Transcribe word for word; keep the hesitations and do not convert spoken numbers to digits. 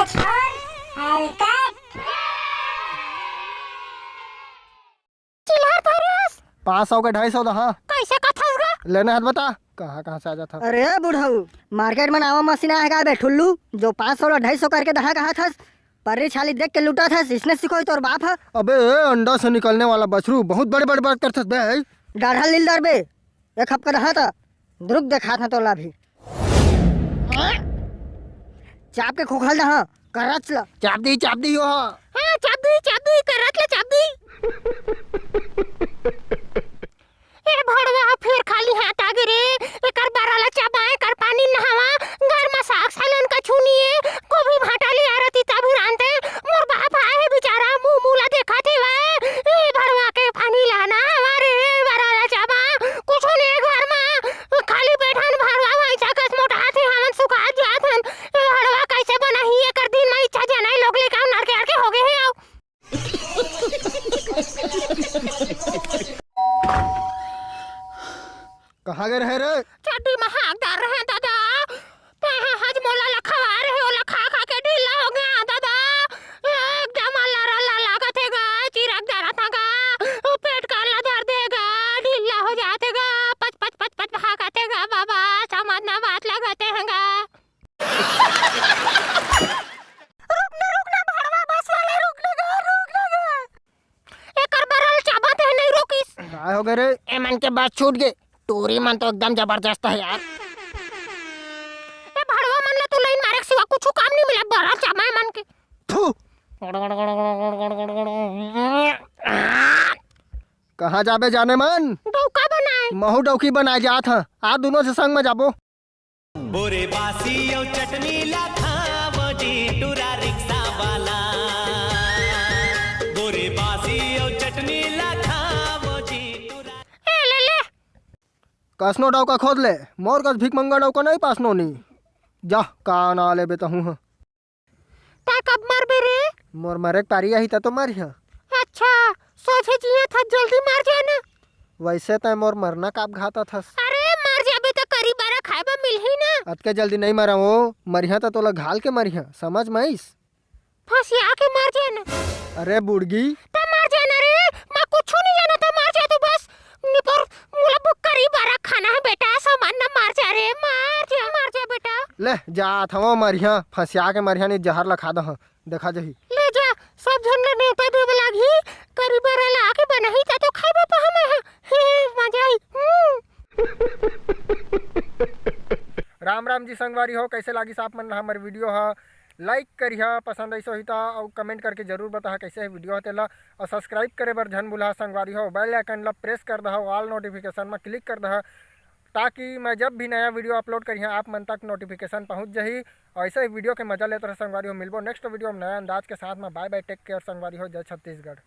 हरकत। चिल्लात हरस। पाँच सौ के ढाई सौ दहा। कइसे कथस गा? लेना हे त बता, कहाँ कहाँ से आ जात हस? अरे बुढ़ऊ, मार्केट म नवा मशीन आए हे गा बे ठुल्लू, जो पाँच सौ ला ढाई सौ करके दहा कहाथस। पर्री छाली देख के लुटाथस, इसने सिखोय तोर बाप ह। अबे ए, अंडा से निकलने वाला बछरू, बहुत बड़े बड़े बात करथस बे। डाढ़ा लील दर बे, एक हफ्ता दहा त रुक देखात हँव तोला अभी। चाप के खोखल दहा, करच ल। चाप दी, चाप दी ओ। हाँ, चाप दी, चाप दी, करच ल, चाप दी। ए भड़वा, फेर खाली हाथ आगे रे। एकर बरा ल चाबा, एकर पानी नहावा। घर म साग सालन कछु नइ हे, गोभी भांटा ले आ रती तभी रांधते। मोर बाप आए हे बेचारा, मुंह मुला देखत हे। ए भड़वा के पानी लाना हमारे, ए बरा ल चाबा। कुछु नइ हे घर म, खाली बैठन भड़वा, वहीं कस मोटात हे, हमन सुखात जात हन। ए भड़वा कइसे बनाही, एकर दिन म इच्छा जनाई लोग ले काम लड़के लड़के हो गए हे। आओ। कहाँ गए रहे रे? चड्डी म हाथ डार रहे दादा। तैं ह आज मोला लखवा रहे, ओला खा खा के ढीला हो गया दादा। एकदम लरा ला लागत हे गा, चिरक डारत हे गा। पेट काला दर्द हे गा, ढीला हो जात हे गा। पच पच पच पच भागत हे गा बाबा, समझ ना बात लगत हे गा। रुक ना, रुक ना, भड़वा बस वाला, रुक ना गा, रुक ना गा। एकर बरा ल चाबा, तैं नइ रोकिस। काय हो गे रे? एमन के बस छूट गे। टूरी मन तो एकदम जबरदस्त हे यार। ए भड़वा मन ल तो लाइन मारे के सिवा कुछु काम नइ मिले, बरा ल चाबा एमन के। थू। कहाँ जाबे जाने मन? डौका बनाए। महू डौकी बनाए जात हँव। आ दुनों झन संग म जाबो। बोरे बासी अउ चटनी ला खावो जी, टूरा रिक्शा वाला। बोरे बासी अउ चटनी ला खावो जी, टूरा ए, ले, ले। कइसनो डौका खोद ले, मोर कस भिखमंगा डौका नइ पासनो नी। जा, का ना लेबे तहूँ ह। तैं कब मरबे रे? मोर मरे के पारी आही त तो मरिहा। अच्छा, सोझे जियत हस, जल्दी मर जा ना। वइसे तैं मोर मरना काब घातत हस? अरे, मर जाबे त करी बरा खाए बर मिलही ना। अतके जल्दी नइ मरंव ओ, मरिहा त तोला घाल के मरिहा, समझ म आइस? फंसिया के मर जा ना। अरे बुड़गी। त मर जा ना रे, मैं कुछु नइ जानत हँव, मर जा तू बस। निपोर, मोला भूख करी बरा खाना हे बेटा, समझ ना, मर जा रे, मर जा, मर जा बेटा। ले, जात हँव ओ मरिहा, फंसिया के मरिहा, नइ जहर ल खा दहूँ, देखा जही। ले जा, सब झन ल नेवता देबे लागही, करी बरा ला आके बनाही, त तो खाबे पहा मैं ह। हे, हे, मजा आई। हम्म। राम राम जी संगवारी हो, कइसे लागिस आप मन ला हमर video ह? Like करिहा, पसंद आइस होही त, अउ comment करके जरूर बताहा कइसे हे video ह तेला, अउ subscribe करे बर झन भुलाहा संगवारी हो। Bell icon ला press कर दहा, all notification म click कर दहा, ताकि मैं जब भी नया video upload करिहा, आप मन तक notification पहुँच जही। अउ अइसे ही video के मजा लेत रहा संगवारी हो। मिलबो next video म नया अंदाज के साथ म। Bye bye, take care संगवारी हो, जय छत्तीसगढ़।